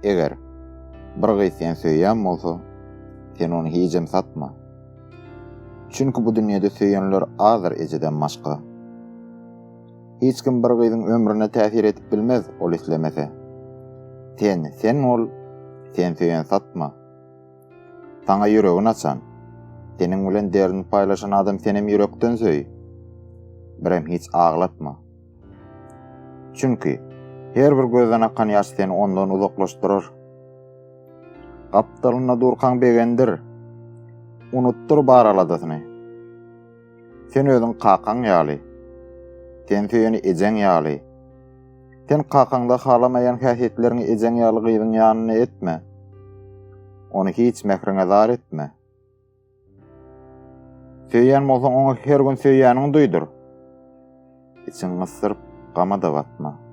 Eger, bir gyz seni söýýän bolsa, sen ony hijem satma. Çünki bu dünýede söýenler azdyr ejeden başga. Hiç kim bir gyzyň ömrüne täsir edip bilmez ol islemese. Sen, sen bol, sen söýen satma. Saňa ýüregini açan, seniň bilen derdini paýlaşan adam senem ýürekden söý. Birem hiç aglatma. Çünki her bir gözden akan ýaş seni ondan uzaklaşdyrar. Gapdalynda durkaň begendir. Unutdyr bar aladasyny. Sen özüň kakaň ýaly. Sen söýeni ejeň ýaly. Sen kakaňda halamaýan häsiýetleriňi ejeň ýaly gyzyň ýanynda etme. Ony hiç mähriňe zar etme. Söýýän bolsaň oňa her gün söýýäniňi duýdur. Içiňi gysdyryp, gama-da batma.